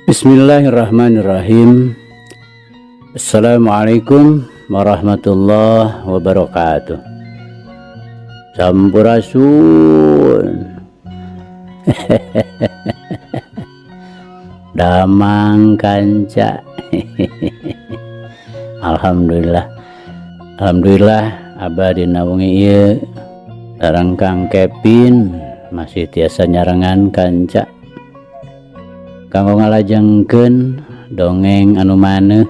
Bismillahirrahmanirrahim. Assalamualaikum warahmatullahi wabarakatuh. Sampurasun. Damang kanca. Alhamdulillah. Alhamdulillah abah dina wengi ieu sareng Kang Kevin masih tiasa nyarengan kanca. Kanggo ngalajengkeun dongeng anu maneuh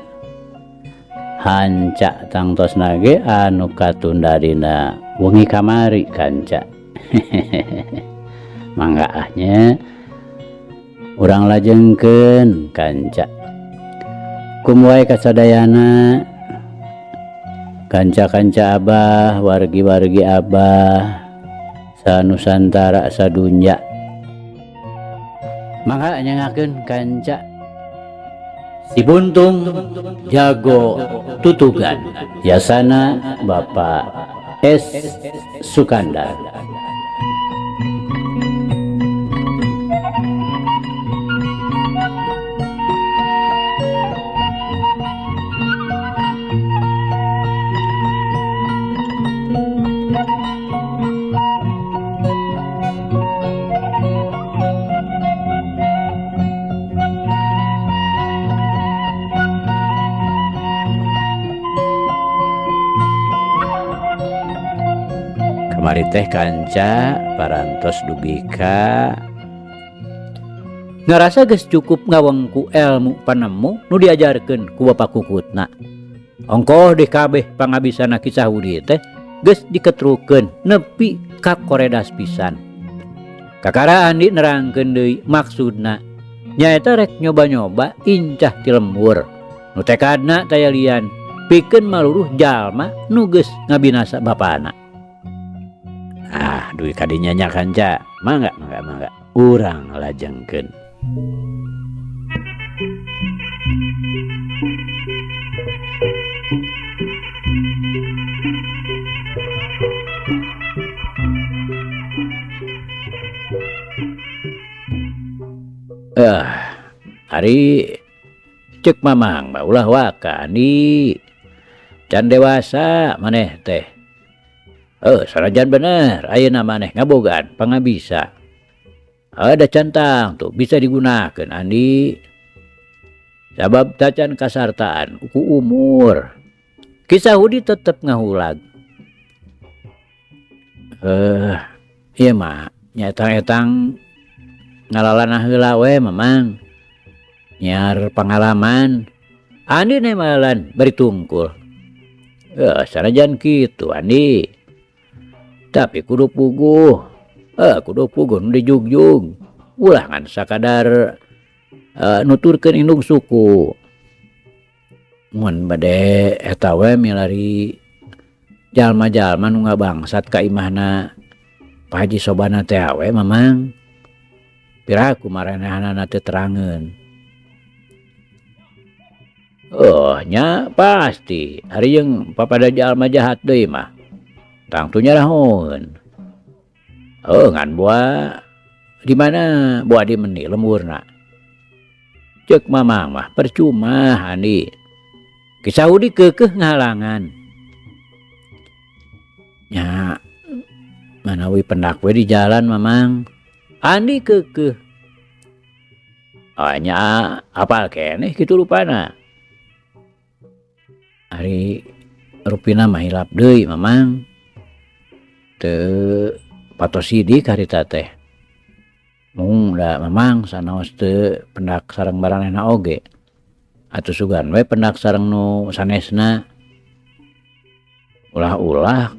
hanca tangtosna ge anu katunda dina wengi kamari kanca. Mangga ah nya urang lajengkeun kanca. Kum wae kasadayana kanca-kanca abah, wargi-wargi abah sanusantara sadunya. Mangga nyangakeun kanca Si Buntung Jago Tutugan Yasana Bapak S Sukandar. Kamari teh kanca parantos dugi ka ngarasa geus cukup ngawengku elmu panemu nu diajarkeun ku Bapak Kukutna. Ongkoh deh kabeh pangabisana kisah Udi teh geus diketrukeun nepi ka koredas pisan. Kakara Andi nerangkeun deui maksudna nyaeta rek nyoba-nyoba incah ti lembur. Nu tekadna taya lian pikeun maluruh jalma nu geus ngabinasa bapana. Ah, duit kadinya nya kanca. Mangga, mangga, mangga. Urang lajengkeun. Ari cek mamang mah ulah waka andi. Can dewasa maneh teh. Sanajan bener ayeuna maneh ngabogaan pangabisa. Ada cantang tuh bisa digunakeun andi. Sabab tacan kasartaan ku umur. Kisah Hudi tetep ngahulag. Ieu mah nyetang-etang ngalalana heula we mamang. Nyiar pangalaman. Andi nemalan bari tungkul. Sanajan kitu Andi. Tapi kudu puguh. Kudu puguh nu dijugjug. Ulah ngan sakadar nuturkeun indung suku. Mun bade eta we milari jalma-jalma nu ngabangsat ka imahna Pak Haji Sobana teh we mamang. Piraku marenehanana teh terangeun. Oh, nya pasti. Ari jeung papada jalma jahat deui mah. Tangtu nyarahun. Oh, ngan buah di mana buah di meni lemburna. Cek mamang mah percuma Andi. Kisah Udi keukeuh ngahalangan. Nya manawi pendak we di jalan mamang. Andi keukeuh. Oh, nya apal keneh kitu rupana. Ari rupina mah hilap deui mamang. Teu patos sidik harita teh. Mung da mamang sanaos teu pendak sareng baranehna oge. Atuh sugan we pendak sareng nu sanesna. Ulah-ulah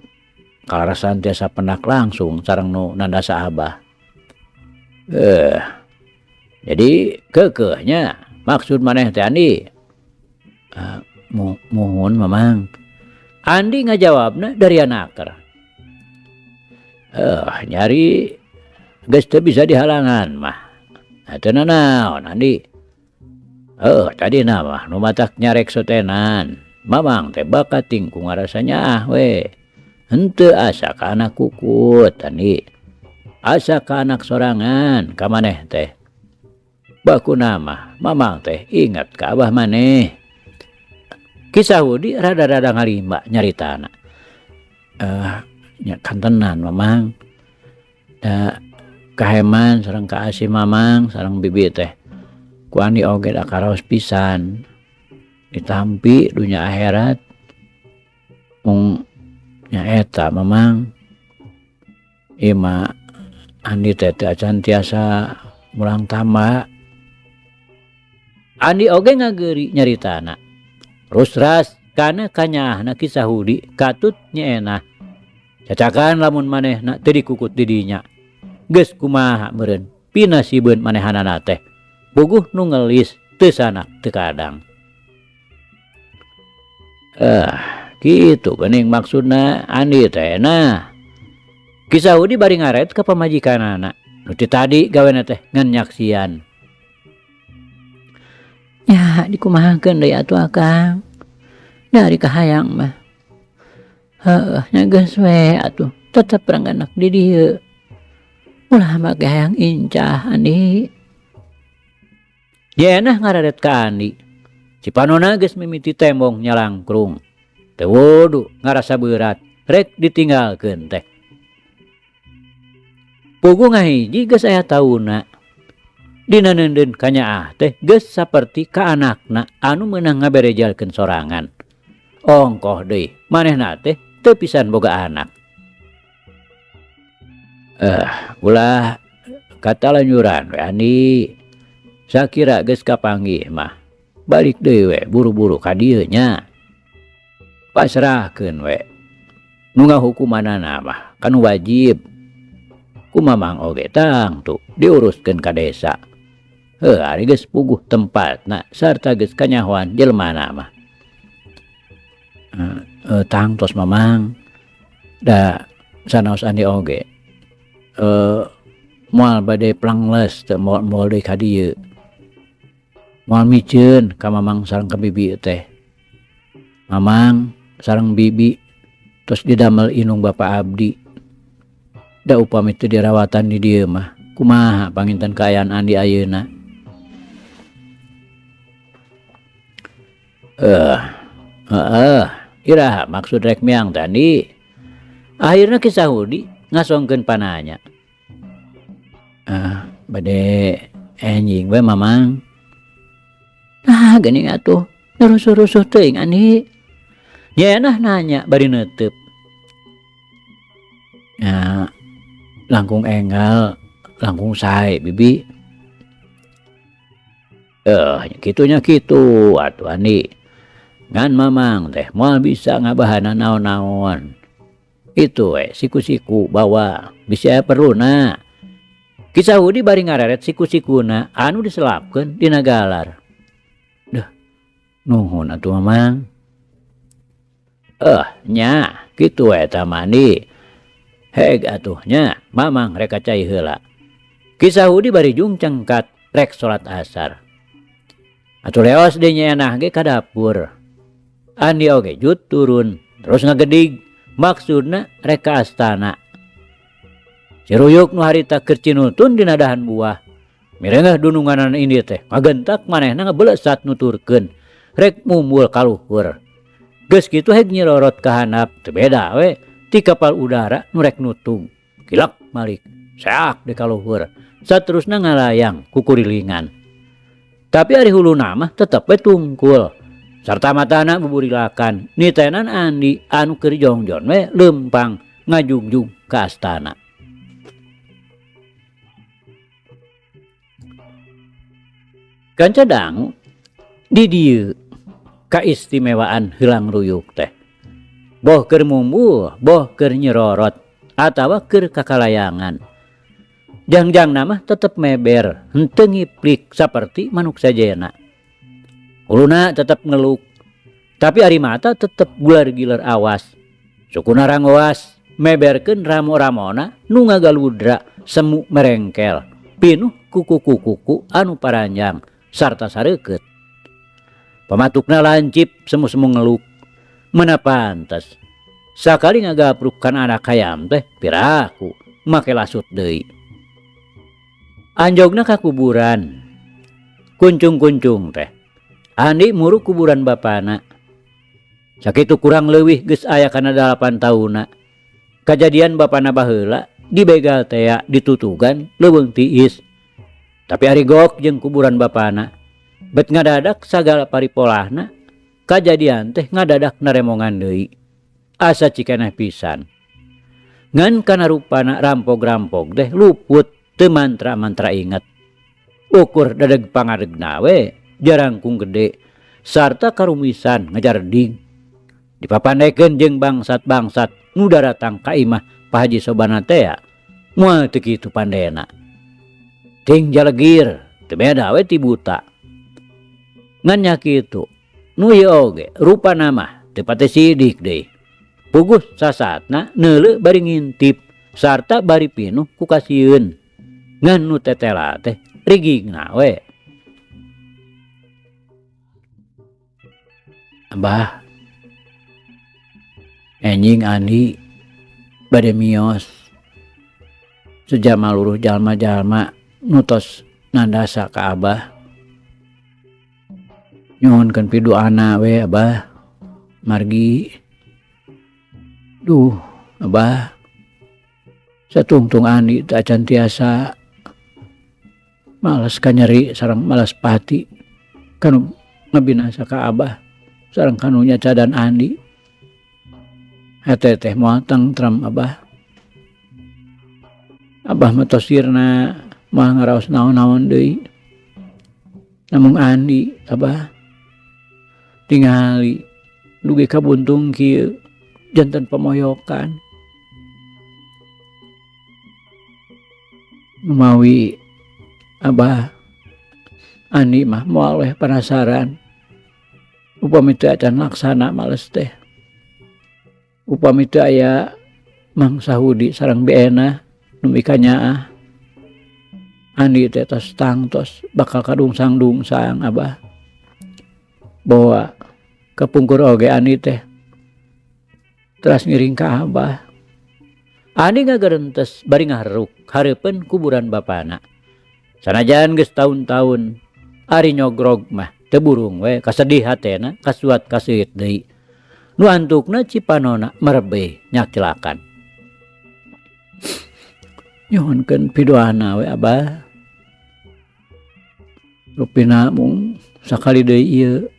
kalarasan tiasa pendak langsung sareng nu nandasa abah. Jadi keukeuhnya maksud maneh teh Andi. Muhun mamang. Andi ngajawabna dari anaker. Nyari geus teu bisa dihalangan mah. Nah, teu nanaon Andi. Tadi na mah nu matak nyarek sotenan. Mamang teh bakat tingkung ngarasa nyaah we. Henteu asa ka anak kukut Andi. Asa ka anak sorangan ka maneh teh. Bakuna mah Mamang teh inget ka abah maneh. Ki Sahudi rada-rada ngalimba nyaritana. Eh, nya kantenan Mamang. Da kaheman sareng kaasih Mamang sareng bibi teh. Ku Andi oge da karaos pisan. Ditampi dunya akhirat. Mung nyaeta Mamang. Ieu mah Andi teh teu acan tiasa mulang tamba. Andi oge ngageuri nyaritana. Rusras kana kanyaahna Ki Sahudi katut nyeenah. Cacakan lamun manehna teu dikukut di dinya. Geus kumaha meureun pinasibeun manehanana teh. Puguh nu ngelis teu sanak teu kadang. Eh, kitu geuning maksudna Andi teh nah. Ki Sahudi bari ngaret ka pamajikanana nu ti tadi gawena teh ngan nyaksian. Nya dikumahakeun deui atuh Akang. Da ari kahayang mah. Heuh nya geus we atuh tetep rangganak di dieu. Ulah make hayang incah Andi. Jenah ngararet ka Andi. Si panona geus mimiti tembong nyalangkrung. Teu wudu ngarasa beurat rek ditinggalkeun teh. Puguh ngahiji geus aya taunna. Dina neundeun ka nyaah teh geus saperti ka anakna anu meunang ngaberejalkeun sorangan. Ongkoh deui manehna teh teu pisan boga anak. Eh, ulah katalanyuran we Andi. Sakira geus kapanggih mah balik deui we buru-buru ka dieu nya. Pasrahkeun we nu ngahukumanana mah ka nu wajib. Ku Mamang oge tangtu diuruskeun ka desa. Heuh ari geus puguh tempatna sarta geus kanyahoan jelmana mah. Eh, tangtos Mamang da sanaos Andi oge eh moal bade plangles teu moal deui ka dieu. Moal miceun ka Mamang sareng ka bibi teh. Mamang sareng bibi tos didamel indung bapa abdi. Da upami teu dirawatan di dieu mah kumaha panginten kaayaan Andi ayeuna. Eh, heeh, iraha maksud rek miang teh Andi. Akhirna Ki Sahudi ngasongkeun pananya. Ah, bade enjing we Mamang. Nah, geuning atuh rusuh-rusuh teuing Andi. Nyenah nanya bari neuteub. Ya, langkung enggal, langkung sae bibi. Eh, kitu nya kitu atuh Andi. Ngan Mamang teh moal bisa ngabahana naon-naon. Itu we siku-siku bawa bisi aya perluna. Ki Sahudi bari ngareret siku-sikuna anu diselapkeun dina galar. Duh, nuhun atuh Mamang. Eh, nya kitu we eta mah Andi. Heg atuh nya Mamang rek ka cai heula. Ki Sahudi bari jung cengkat rek salat asar. Atuh leos deui nyenah ge ka dapur. Andi oge jut turun terus ngagedig maksudna rek ka astana. Si Ruyuk nu harita keur cinutun dina dahan buah. Mirengah dununganan indi teh ngagentak manehna ngebelesat nuturkeun rek mumbul ka luhur. Geus kitu heg nyirorot ka handap teu beda we ti kapal udara nu rek nutung. Kilak malik seak di ka luhur saterusna ngalayang kukurilingan. Tapi ari huluna mah tetep we tungkul sarta matana buburilakan nitenan Andi anu keur jongjon we leumpang ngajugjug ka astana. Kanca dangu di dieu kaistimewaan heulang ruyuk teh. Boh keur mumbul, boh keur nyirorot atawa keur kakalayangan. Jangjangna mah tetep meber, henteu ngiplik saperti manuk sajena. Huluna tetep ngeluk, tapi ari mata tetep gular-giler awas. Sukuna rangoas, meberkeun ramo-ramona nu ngagaludra semu merengkel, pinuh ku kuku-kuku anu paranjang sarta sareukeut. Pamatukna lancip semu-semu ngeluk, mana pantes. Sakali ngagapruk kana anak hayam teh piraku make lasut deui. Anjogna ka kuburan. Kuncung-kuncung teh Andi muruk kuburan bapana. Sakitu kurang leuwih geus aya kana 8 taunna. Kajadian bapana baheula dibegal tea ditutugan leuweung tiis. Tapi ari gok jeung kuburan bapana bet ngadadak sagala paripolahna kajadian teh ngadadak naremongan deui. Asa cikeneh pisan. Ngan kana rupana rampog-rampog teh luput teu mantra-mantra inget. Ukur dadeg pangadegna we jarangkung gede sarta karumisan ngajardig. Dipapandekeun jeung bangsat-bangsat nu daratang ka imah Pak Haji Sobana tea moal teu kitu pandena. Ting jalegir teu beda we ti buta. Ngan nya kitu nu ieu oge rupana mah teu pati sidik deui. Puguh sasatna neuleuh bari ngintip sarta bari pinuh ku kasieun. Ngan nu tetela teh rigigna we. Abah, enjing Andi bade mios. Sejama luruh jalma-jalma nu tos nandasa ka Abah. Nyuhunkeun piduana we Abah. Margi. Duh, Abah. Satungtung Andi teh acan tiasa malas kanyeri sareng malas pati kanu ngabinasa ka Abah sareng kanu nyacadan Andi. Hate teh moal tengtrem Abah. Abah mah tos sirna moal ngaraos naon-naon deui. Namung Andi Abah tingali dugi ka buntung kieu janten pamoyokan. Mawi Abah Andi mah moal weh penasaran. Upami teu acan laksana males teh. Upami teu aya Mang Sahudi sareng Bi Enah nu mikanyaah. Andi teh tos tangtos bakal kadungsang-dungsang Abah. Bawa kapungkur oge Andi teh teras ngiring ka Abah. Andi ngagerentes bari ngaharuk hareupeun kuburan bapana. Sanajan geus taun-taun ari nyogrog mah teu burung we kasedih hatena kasuat kaseuit deui. Nu antukna cipanona merebeh nyakilakan. Nyuhunkeun pidoana we Abah. Rupina mung sakali deui ieu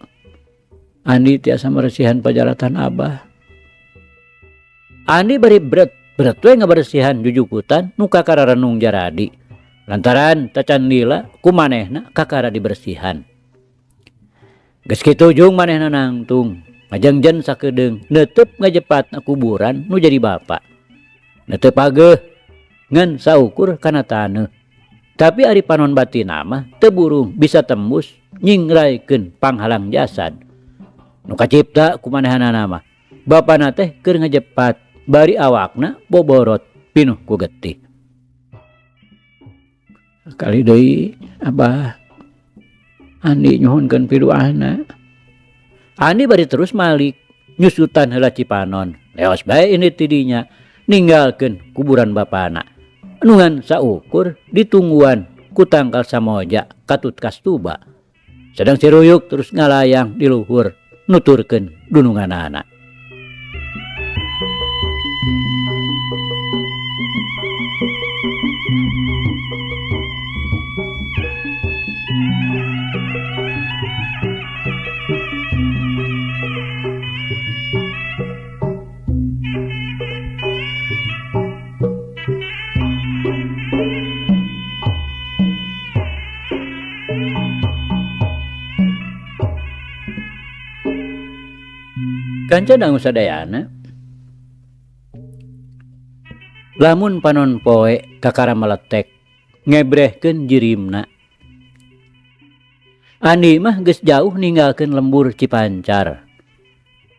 Andi tiasa meresihan pajaratan Abah. Andi bari bret bret we ngaberesihan jujukutan nu kakara renung jaradi. Lantaran tacan lila ku manehna kakara dibersihan. Geus kitu jung manehna nangtung ngajengjen sakedeung neuteup ngajepat na kuburan nu jadi bapa. Neuteup ageuh ngan saukur kana taneuh. Tapi ari panon batina mah teu burung bisa tembus nyingraikeun panghalang jasad. Nu kacipta ku manehanana mah bapana teh keur ngajepat bari awakna boborot pinuh ku getih. Kali deui Abah Andi nyuhunkeun piduana. Andi bari terus malik nyusutan heula cipanon. Leos bae ini tidinya ninggalkeun kuburan bapana. Nungan saukur ditungguan ku tangkal samoja katut kastuba. Sedang siruyuk terus ngalayang di luhur nuturkeun dununganana. Kanca dangu sadayana lamun panon poe kakara meletek ngebrehkeun jirimna. Andi mah geus jauh ninggalkeun lembur Cipancar.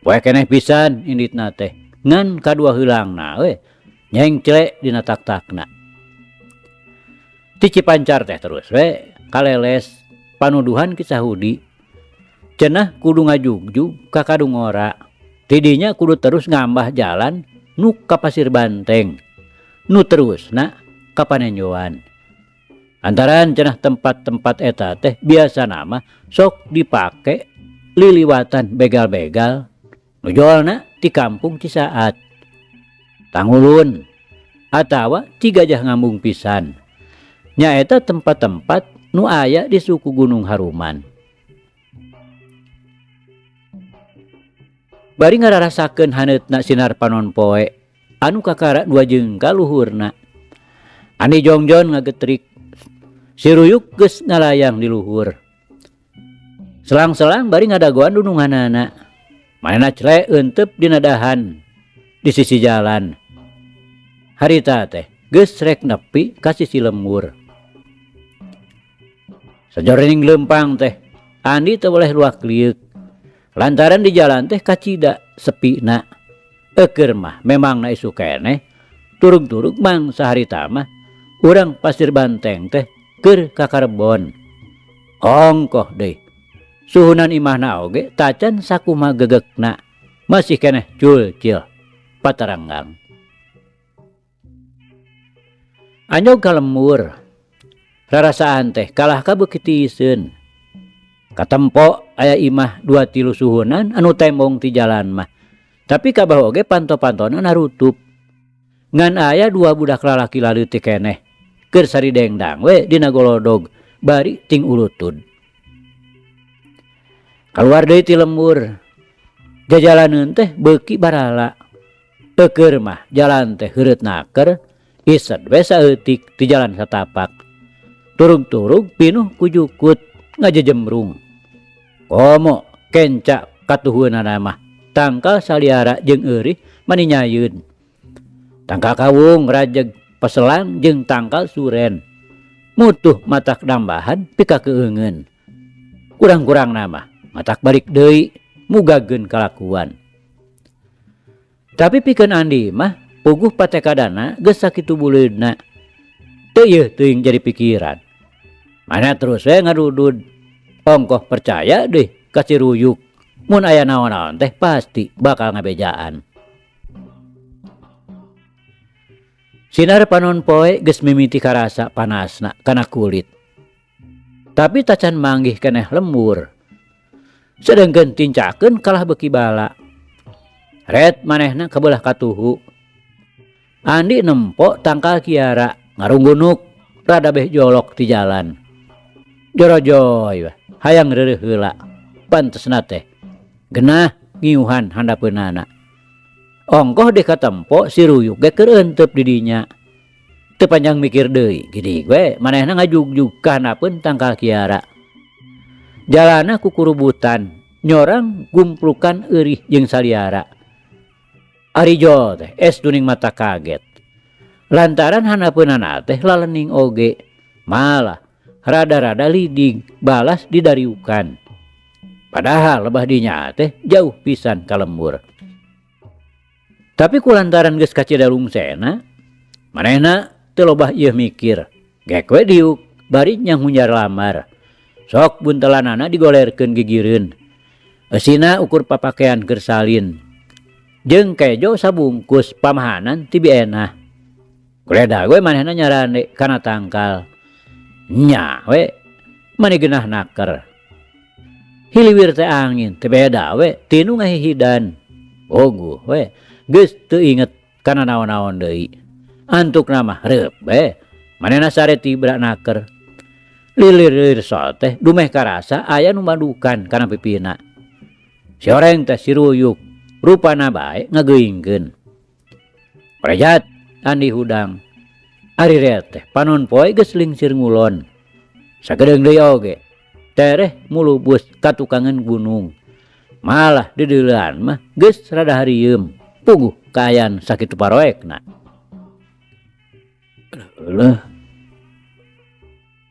Poe keneh pisan inditna teh ngan kadua heulangna we nyengcle dina tak-takna. Ti Cipancar teh terus we kaleles panuduhan Ki Sahudi. Cenah kudu ngajugjug ka Kadungora. Tidinya kudu terus ngambah jalan nu ka Pasir Banteng, nu terusna ka Panenjoan. Lantaran cenah tempat-tempat eta teh biasana mah sok dipake liliwatan begal-begal nu jolna ti kampung Cisaat, Tangulun atawa ti Gajah Ngambung pisan. Nyaeta tempat-tempat nu aya di suku Gunung Haruman. Bari ngararasakeun haneutna sinar panon poe anu kakara dua jengkal luhurna. Andi Jongjon ngagetrik, si Ruyuk geus ngalayang di luhur. Selang-selang bari ngadagoan dununganana. Manehna cele eenteup dina dahan di sisi jalan. Harita teh geus rek nepi ka sisi lembur. Sajoroning leumpang teh Andi teu boleh luak lieuk. Lantaran di jalan teh kacida sepina. Eukeur mah memang na isuk keneh turug-turug mangsa harita mah urang Pasir Banteng teh keur ka Karbon. Ongkoh deui. Suhunan imahna oge tacan sakumaha gegekna masih keneh culcil pataranggang. Anjog ka lembur. Rarasaan teh kalah ka beuki tiiseun. Katempo aya imah 2-3 suhunan anu tembong ti jalan mah. Tapi kabah oge panto-pantona narutup. Ngan aya 2 budak lalaki laleutik keneh keur saridengdang we dina golodog bari ting ulutud. Kaluar deui ti lembur. Jajalaneun teh beuki barala. Eukeur mah jalan teh heureut naker, ised we saeutik ti jalan satapak. Turug-turug pinuh ku jukut ngajejemrung. Komo kenca katuhueunana mah tangkal saliara jeung eurih mani nyayeun. Tangkal kawung rajeg peselang jeung tangkal suren. Mutuh matak nambahan pikakeungeun. Kurang-kurang nama matak balik deui mugageun kalakuan. Tapi pikeun Andi mah puguh patekadana geus sakitu buleudna. Teu yeuh teuing jadi pikiran. Mana terus we ngadudud. Ongkoh percaya deh ka si Ruyuk. Mun aya naon-naon teh pasti bakal ngabejaan. Sinar panon poe geus mimiti karasa panasna kana kulit. Tapi tacan manggih keneh lembur. Sedengkeun tincakeun kalah beuki bala. Ret manehna kabelah katuhu. Andi nempo tangkal kiara ngarunggunuk rada beh jolok ti jalan. Jorojoy weh hayang reureuh heula. Pantesna teh genah ngiuhan handapeunana. Ongkoh deh katempo si Ruyuk ge keur eenteup di dinya. Teu panjang mikir deui, gini we manehna ngajugjug ka handapeun tangkal kiara. Jalana kukurubutan, nyorang gumplukan eurih jeung saliara. Ari Jol teh es duning mata kaget. Lantaran handapeunana teh lalening oge, malah rada-rada lidig balas didariukan. Padahal lebah dinya teh jauh pisan ka lembur. Tapi kulantaran geus kacida lungsena, manehna teu lobah ieu mikir. Gek we diuk bari nyahunjar lamar. Sok buntelanana digolerkeun gigireun. Eusina ukur papakean keur salin. Jeung kejo sabungkus pamahanan ti bienah. Goleda we manehna nyarande kana tangkal. Nya we mani genah naker. Hiliwir teh angin teu beda we tinu ngahihidan. Oguh we geus teu inget kana naon-naon deui. Antukna mah reup we manehna sare tibra naker. Lilir-lilir sol teh dumeh karasa aya nu madukan kana pipina. Si oreng teh si Ruyuk rupana bae ngageuingkeun. Rejat Andi hudang. Ari rea teh panon poe geus lingsir ngulon. Sagedeung deui oge tereh mulubus ka tukangan gunung. Malah dideulean mah geus rada harieum. Puguh kaayaan sakitu paroekna. Leuh.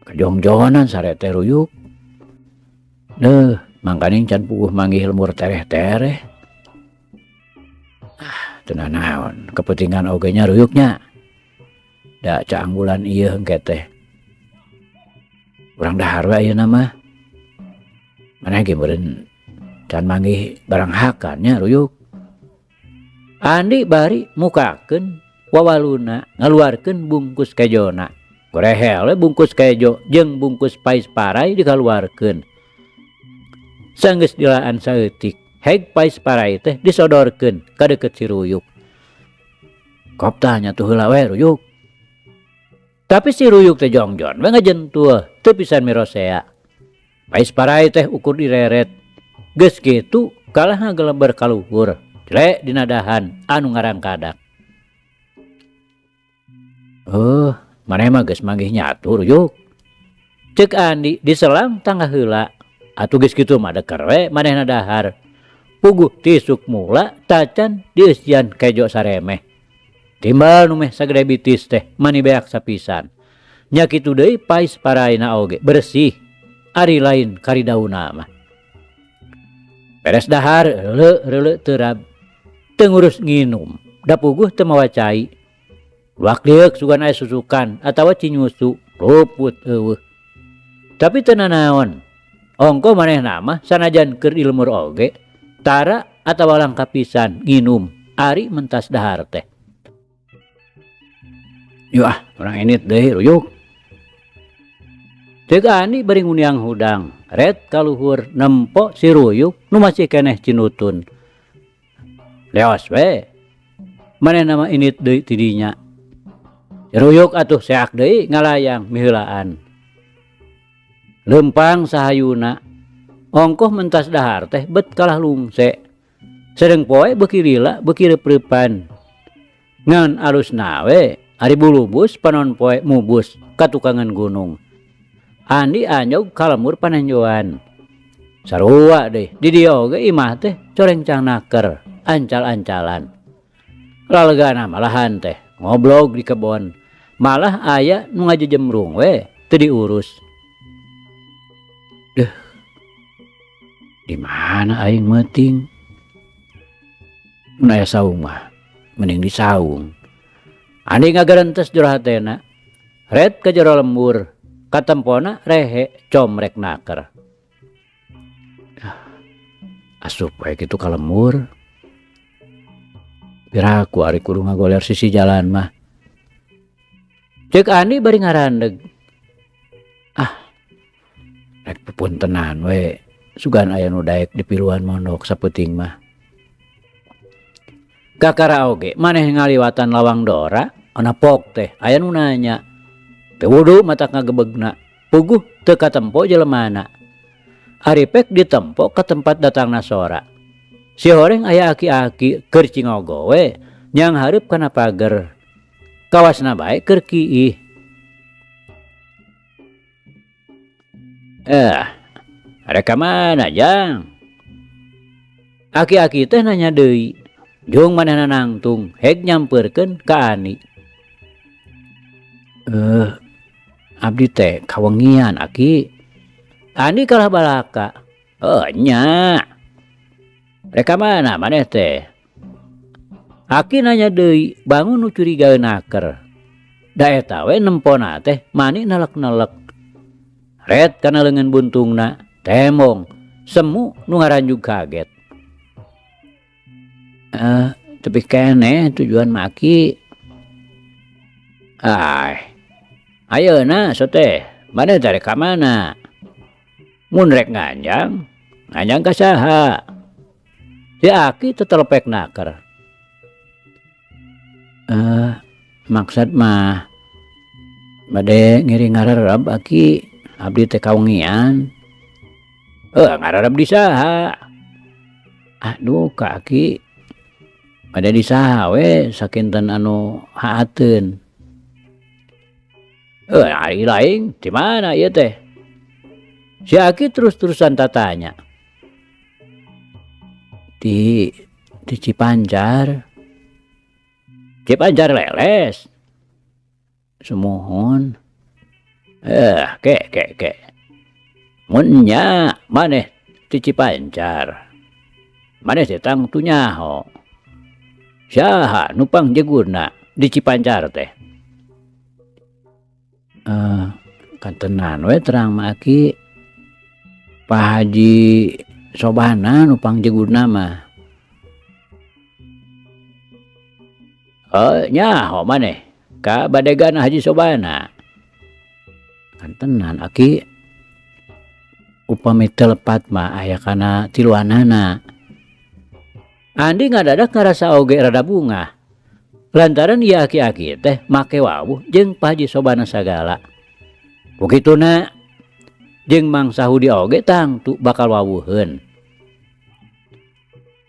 Kajongjonan sare teh Ruyuk. Deuh, mangkaning can puguh manggih lemur tereh-tereh. Ah, teu nanaon kepentingan oge nya Ruyuknya. Da caang bulan ieu engke teh. Urang dahar we ayeuna mah. Maneh ge meureun can manggih barang hakan nya Ruyuk. Andi bari mukakeun wawaluna ngaluarkeun bungkus kejona. Ku rehel we bungkus kejo jeung bungkus pais parai dikaluarkeun. Sanggeus dilaan saeutik, heg pais parai teh disodorkeun ka deukeut si Ruyuk. Kop tah nyatu heula we Ruyuk. Tapi si Ruyuk teh jongjon we ngajentul teu pisan mirosea. Pais parai teh ukur direret. Geus kitu kalah ngageleber ka luhur, jle dina dahan anu ngarangkadak. Heuh, maneh mah geus manggih nyatu Ruyuk. Ceuk Andi diselang tangga heula. Atuh geus kitu mah deker we manehna dahar. Puguh ti isuk mula tacan dieusian kejo saremeh. Timbal nu meh sagede bitis teh mani beak sapisan. Nya kitu deui pais paraina oge bersih ari lain karidauna mah. Beres dahar reuleuh reuleuh teu teu ngurus nginum da puguh teu mawa cai. Luak lieuk sugan aya susukan atawa cinyusu luput eueuh. Tapi teu nanaon, ongkoh manehna mah sanajan keur di lemur oge tara atawa langka pisan nginum ari mentas dahar teh. Yu ah, urang indit deui ruyuk. Ceuk Andi bari nguniang hudang, ret ka luhur nempo si Ruyuk nu masih keneh cinutun. Leos we, manehna mah indit deui ti dinya. Si Ruyuk atuh seak deui ngalayang miheulaan. Leumpang sahayuna, ongkoh mentas dahar teh bet kalah lungse. Sedeng poe beuki lila beuki reup-reupan. Ngan alusna we, ari bulubus panon poe mubus ka tukangan gunung. Andi anjog ka lemur panenjoan. Sarua deui, di dieu oge imah teh corengcang naker, ancal-ancalan. Lalegana malahan teh ngoblog di kebon, malah aya nu ngajejemrung we teu diurus. Deuh, di mana aing meuting? Mun aya saung mah mending di saung. Andi ngagerentes jero hatena, ret ka jero lembur, katempona rehe comrek naker. Asup we kitu ka lembur. Piraku ari kudu ngagoler sisi jalan mah. Ceuk Andi bari ngarandeg. Ah, rek pepuntenan we, sugan aya nu daek dipiluan mondok sapeuting mah. Kakara oge maneh ngaliwatan lawang dora, ona pok teh aya nu nanya. Teu wudu matak ngagebegna, puguh teu katempo jelemana. Ari pek ditempo ka tempat datangna sora. Si horeng aya aki-aki keur cingogo we nyang hareup kana pager. Kawasna bae keur kiih. Rek ka mana jang? Aki-aki teh nanya deui. Jung manehna nangtung heg nyampeurkeun ka Ani. Abdi teh kawengian aki. Andi kalah balaka. Oh nya. Rek ka mana maneh teh? Aki nanya deui, bangun nu curigaeun naker. Da eta we nempona teh mani nelek-nelek. Ret kana leungeun buntungna, temong, semu nu ngaranjug kaget. Tepi keneh tujuan mah aki. Ai, ayeuna so teh, maneh teh rek ka mana? Mun rek nganjang, nganjang ka saha? Si aki tetelepek naker. Maksud mah bade ngiring ngarereb aki, abdi teh kawengian. Ngarereb di saha? Aduh ka aki, bade di saha we sakinten anu haateun. Ari laing di mana ieu teh? Si aki terus-terusan tatanya. Di Cipancar. Cipancar leles. Sumuhun. Ke, ke, ke. Mun nya maneh di Cipancar. Maneh teh tangtu nyaho. Saha nu pangjeguna di Cipancar teh? Kantenan we terang mah aki. Pak Haji Sobana nu pangjeguna mah. Nyaho maneh ka badegan Haji Sobana. Kantenan aki upami teu lepat mah aya kana tiluanana. Andi ngadadak ngarasa oge rada bungah lantaran ieu aki-aki teh make wawuh jeung Pa Haji Sobana sagala. Ku kituna jeung Mang Sahudi oge tangtu bakal wawuheun.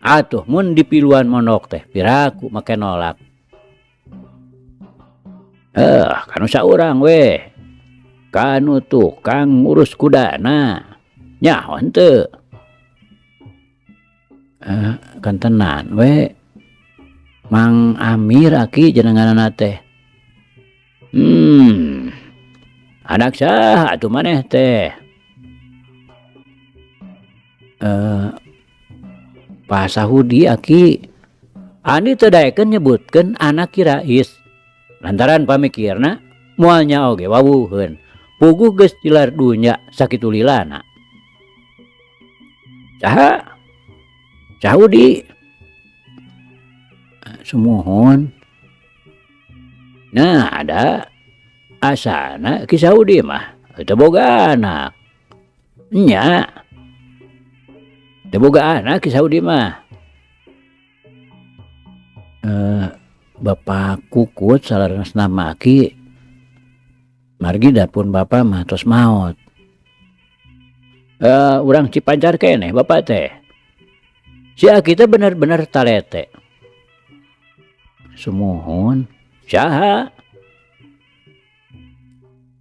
Atuh mun dipiluan mondok teh piraku make nolak. Eh, kanu saurang weh. Kanu tukang ngurus kudana. Nyaho henteu. Eh, kantenan we. Mang Amir aki jenenganana teh. Hmm. Anak saha atuh maneh teh? Eh, Pak Sahudi aki. Andi teu daekeun nyebutkeun anak Ki Rais. Lantaran pamikirna moal nya oge wawuheun. Puguh geus tilar dunya sakitu lilana. Saha? Sahudi. Sumuhun. Nah ada asana Ki Sahudi mah teu boga anak. Nya. Teu boga anak Ki Saudi mah. Eh, Bapak Kukut salarasna mah Ki. Margi da pun bapa mah tos maot. Eh, urang Cipancar keneh bapa teh. Si Aki teh bener-bener talete. Sumuhun. Saha?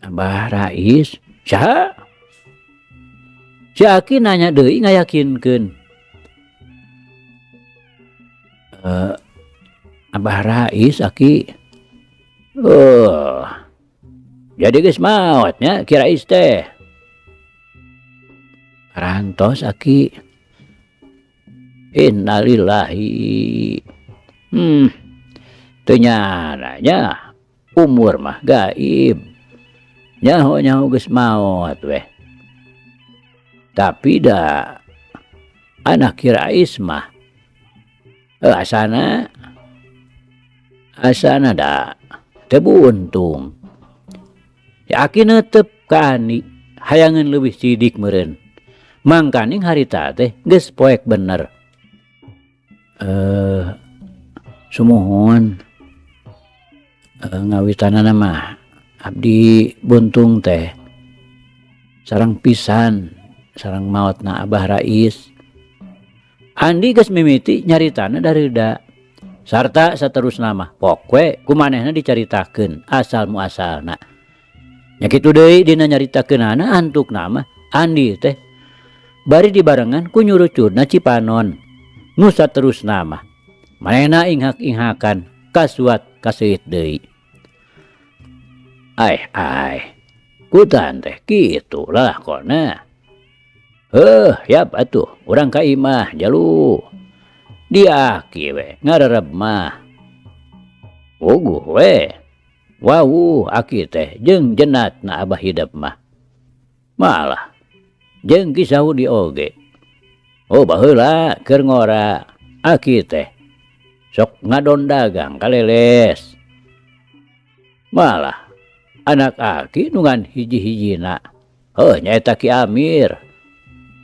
Abah Rais. Saha? Si Aki nanya deui ngayakinkeun. Eh, Abah Rais Aki. Oh. Jadi geus maot nya Ki Rais teh. Parantos Aki. Innalillahi. Hmm. Teu nyana nya umur mah gaib. Nyaho-nyaho geus maot weh. Tapi da anak Ki Rais mah asana asana da teu buntung. Aki neuteup ka Andi hayangeun leuwih sidik meureun. Mangkaning harita teh geus poek bener. Eh sumuhun ngawitanana mah abdi buntung teh sareng pisan sareng maotna Abah Rais. Andi geus mimiti nyaritana dareuda sarta saterusna mah pok we ku manehna dicaritakeun asal muasalna. Nya kitu deui dina nyaritakeunana antukna mah Andi teh bari dibarengan ku nyurucurna Cipanon nu saterusna mah manehna inghak-inghakan kasuat kaseuit deui. Aih aih kutan teh kitu lalakonna. Heuh yap atuh urang ka imah jalu. Diaki we ngarereb mah. Puguh we. Wawuh aki teh jeung jenatna abah hidep mah. Malah jeung Ki Sahudi oge. Oh baheula keur ngora aki teh sok ngadon dagang ka leles. Malah anak aki nu ngan hiji-hijina heuh nyaeta Ki Amir.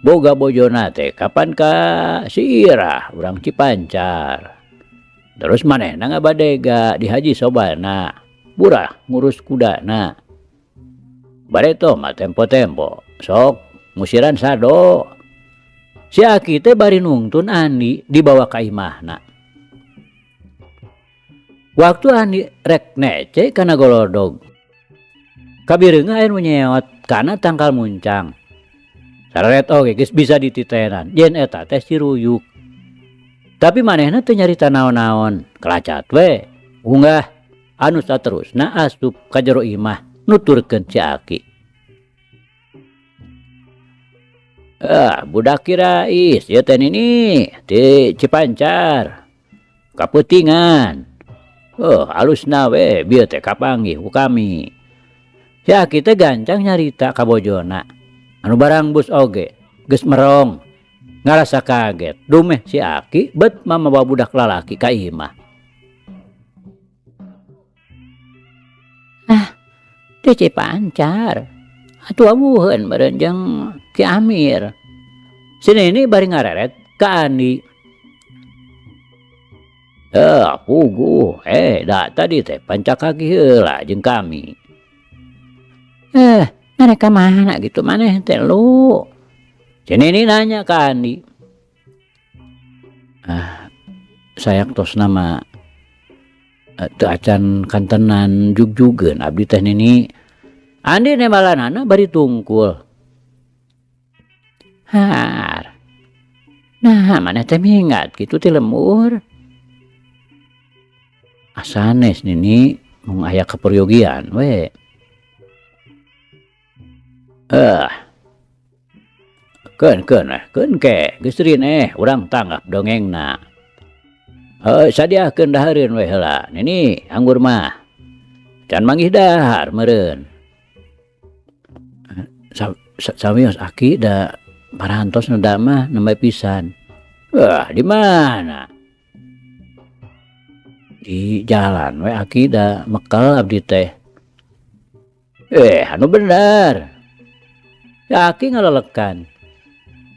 Boga bojona teh kapan ka si Irah urang Cipancar. Terus manehna ngabadega di Haji Sobana, burah ngurus kudana. Bareto mah tempo-tempo sok ngusiran sado. Si aki teh bari nungtun Andi dibawa ka imahna. Waktu Andi rek nece kana golodog. Kabireungah aya nu nyeot kana tangkal muncang. Sareret oge geus bisa dititenan yen eta teh si Ruyuk. Tapi manehna teu nyarita naon-naon, kalacat we unggah anu saterusna asup ka jero imah nuturkeun si Aki. Ah, budak Ki Rais ieu teh nini ti Cipancar. Kaputingan. Oh, alusna we bieu teh kapanggih ku kami. Si Aki teh gancang nyarita ka bojona. Anu barang bus oge geus merong ngarasa kaget dumeh si Aki bet mamawa budak lalaki ka imah. Ah, ti Cipancar. Atuh awuheun meureun jeung Ki Amir. Si Nini bari ngareret ka Andi. Eh, puguh, eh da tadi teh pancakaki heula jeung kami. Eh, ngarek ka mana gitu maneh teh lu? Si Nini nanya ka Andi. Ah, sayaktosna mah teu acan kantenan jugjugeun abdi teh Nini. Andi nembalanana bari tungkul. Har. Nah, maneh teh minggat kitu ti lembur. Asanes Nini mung aya kaperyogian we. Eh. Keun keun eh, keun ke geus rineh urang tanggap dongengna. Heuh sadiakeun dahareun we heula Nini anggur mah. Can manggih dahar meureun. Samios aki da parantos nu da mah nembe pisan. Wah di mana? Di jalan we aki da mekel abdi teh. Eh anu bener. Ya aki ngalelekan.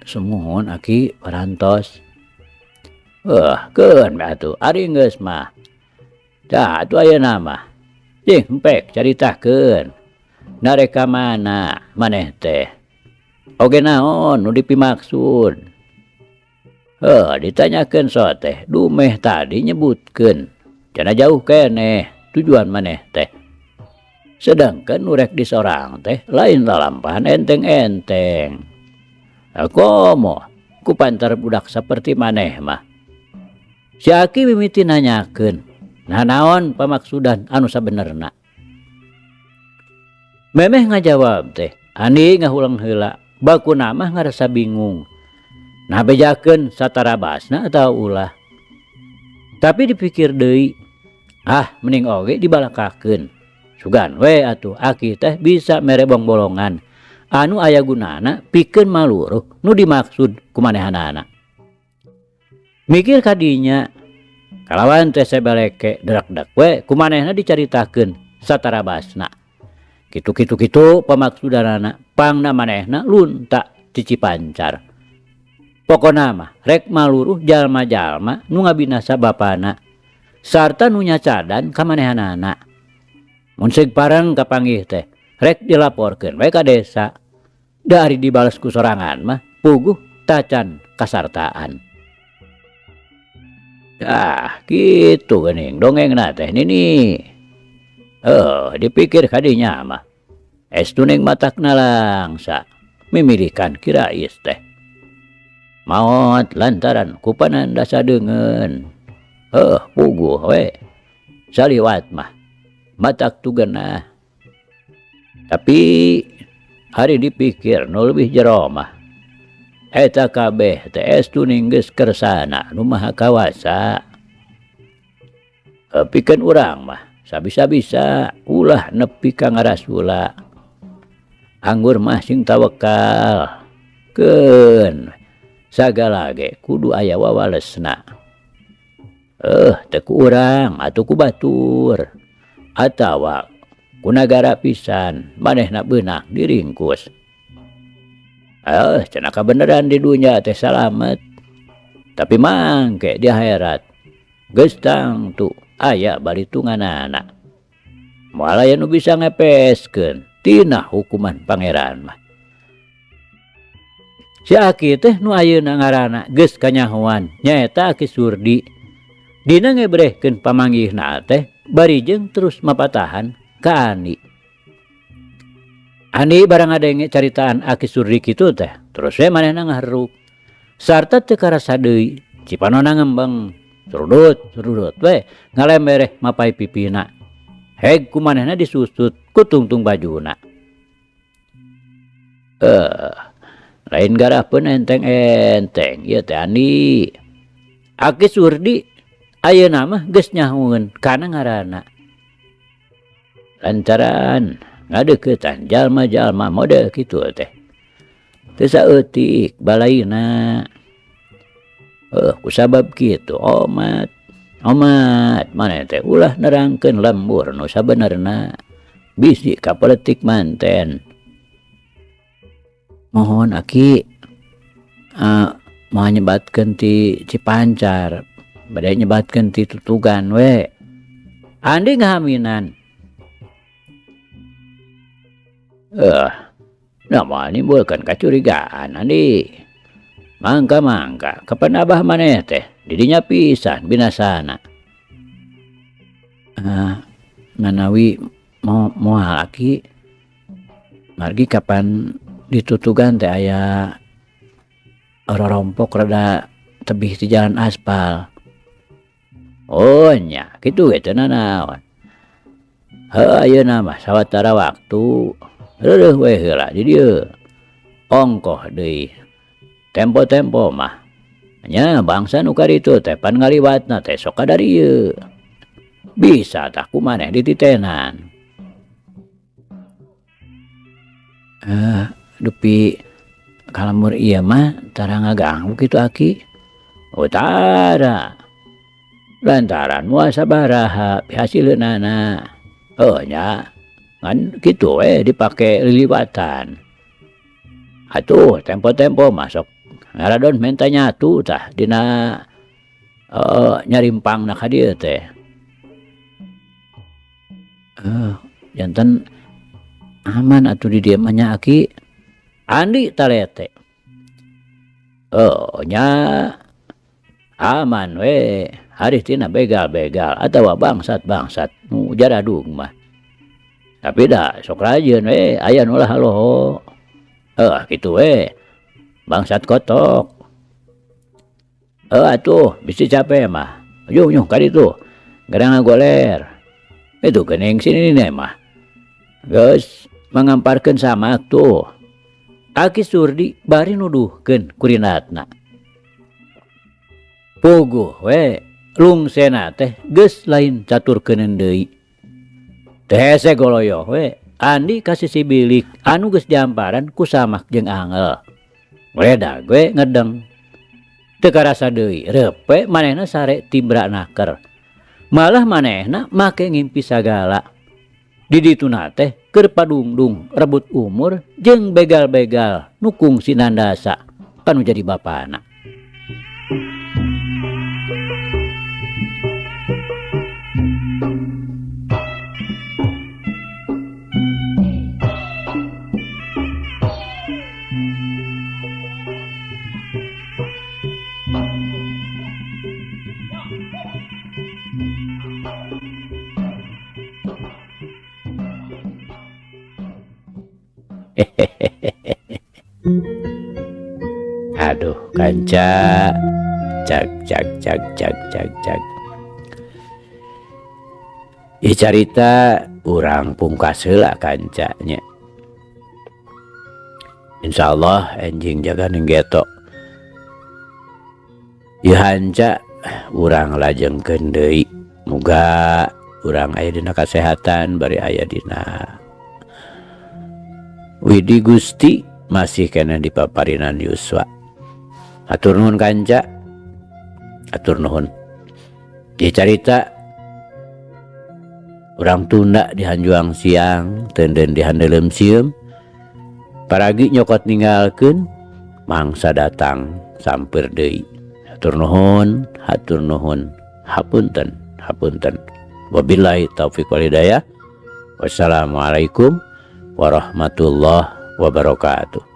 Sumuhun aki parantos. Wah keun we atuh ari geus mah. Tah atuh ayeuna mah. Cing empek caritakeun. Narek ka mana maneh teh? Oge naon nu dipimaksud? Heuh ditanyakeun so teh dumeh tadi nyebutkeun. Cenah jauh keneh tujuan maneh teh. Sedangkan nu rek disorang teh lain lalampahan enteng-enteng. Komo ku pantar budak saperti maneh mah. Si aki mimiti nanyakeun, nah naon pamaksudan anu sabenerna. Memeh ngajawab teh, Andi ngahulang heula, bakuna mah ngarasa bingung. Nah bejakeun satarabasna atawa ulah. Tapi dipikir deui, ah mending oge dibalakakeun. Sugan we atuh aki teh bisa mere bongbolongan anu aya gunana pikeun maluruh nu dimaksud ku manehanana. Mikir kadinya kalawan teh sebeleke drekdek we ku manehna dicaritakeun satarabasna. Kitu-kitu kitu pamaksudanana pangna manehna lunta ti Cipancar. Pokona mah rek maluruh jalma-jalma nu ngabinasa bapana sarta nu nyacadan ka manehanana. Mun seug pareng kapanggih teh rek dilaporkeun we ka desa. Da ari dibales ku sorangan mah puguh tacan kasartaan. Dah kitu geuning dongengna teh Nini. Heuh dipikir kadinya mah estu ning matakna langsa mimilikan Ki Rais teh. Maot lantaran ku pananda sadeungeun. Heuh puguh we saliwat mah matak tugenah. Tapi ari dipikir nu leuwih jero mah eta kabeh teh estu ning geus kersana nu maha kawasa. Pikeun urang mah sabisa-bisa ulah nepi ka ngarasula. Anggur mah sing tawakal. Keun sagala ge kudu aya wawalesna. Teu ku urang atuh ku batur atawa ku nagara pisan manehna beunang diringkus. Cenah kabeneran di dunya teh salamet. Tapi mangke di akhirat geus tangtu aya balitunganana. Moal aya nu bisa ngepeskeun tina hukuman pangeran mah. Si aki teh nu ayeuna ngaranna geus kanyahoan nyaeta Aki Surdi. Dina ngebrehkeun pamanggihna teh bari jeung terus mapatahan ka Andi. Andi barang ngadenge caritaan Aki Surdi kitu teh terus we manehna ngaharuk. Sarta teu karasa deui cipanona ngembeng surudut surudut we ngalembereh mapai pipina. Heg ku manehna disusut ku tungtung bajuna. Lain garapeun enteng-enteng ieu teh Andi. Aki Surdi ayeuna mah geus nyahoeun kana ngaranna. Lantaran ngadeuketan jalma-jalma model kitu teh. Teu saeutik balaina. Kusabab kitu omat. Omat maneh teh ulah nerangkeun lembur nu sabenerna. Bisi kapaletik manten. Mohon aki moal nyebatkeun ti Cipancar bade nyebatkeun ti Tutugan we. Andi ngahaminan. Nah moal nimbulkeun kacurigaan Andi. Mangka-mangka kapan abah maneh teh didinya pisan binasana. Manawi moal aki margi kapan ditutugan teh aya rorompok rada tebih ti jalan aspal. Oh nya kitu ge teu nanaon. Heuh ayeuna mah sawatara waktu reureuh we heula di dieu. Ongkoh deui tempo-tempo mah nya bangsa nu karitu teh pan ngaliwatna teh sok kadarieu. Bisa tah ku maneh dititenan. Dupi kalamur ieu mah tara ngaganggu kitu aki. Oh tara. Lantaran moal sabaraha pihasileunana. Oh nya ngan kitu we dipake liliwatan. Atuh tempo-tempo masuk ngaradon menta nyatu tah dina nyarimpangna ka dieu teh. Janten aman atuh di dieu mah nya aki. Andi talete. Oh nya aman we harih tina begal-begal atawa bangsat-bangsat nu jaradug mah. Tapi da sok rajin we aya nu lahaloho. Kitu we bangsat kotok. Atuh bisi cape mah. Yuh nyuh ka ditu gara ngagoler. Itu geuning si nini mah. Geus mangamparkeun samak tuh. Aki Surdi bari nuduhkeun kurinatna. Puguh we lungsena teh geus lain caturkeuneun deui. Teu hese goloyoh we Andi ka sisi bilik anu geus diamparan ku samak jeung angel. Ngeledag we ngedeng. Teu karasa deui reupe manehna sare tibra naker. Malah manehna make ngimpi sagala. Di dituna teh keur padungdung rebut umur jeung begal-begal nu kungsi nandasa kanu jadi bapana. Aduh kanca, cak cak cak cak cak cak. Ieu carita urang pungkas heula kanca nya. Insyaallah enjing jaga ning geto. Ieu hanca urang lajengkeun deui. Muga urang aya dina kasehatan bari aya dina Widi Gusti masih kena di paparinan Yuswa. Atur nuhun kanca, atur nuhun. Ieu carita urang tunda di hanjuang siang, tenden di handeuleum sieum. Paragi nyokot ninggalkeun, mangsa datang sampeur deui. Atur nuhun, hatur nuhun, hapunten, hapunten. Wabillahi taufiq wal hidayah. Wassalamualaikum warahmatullahi wabarakatuh.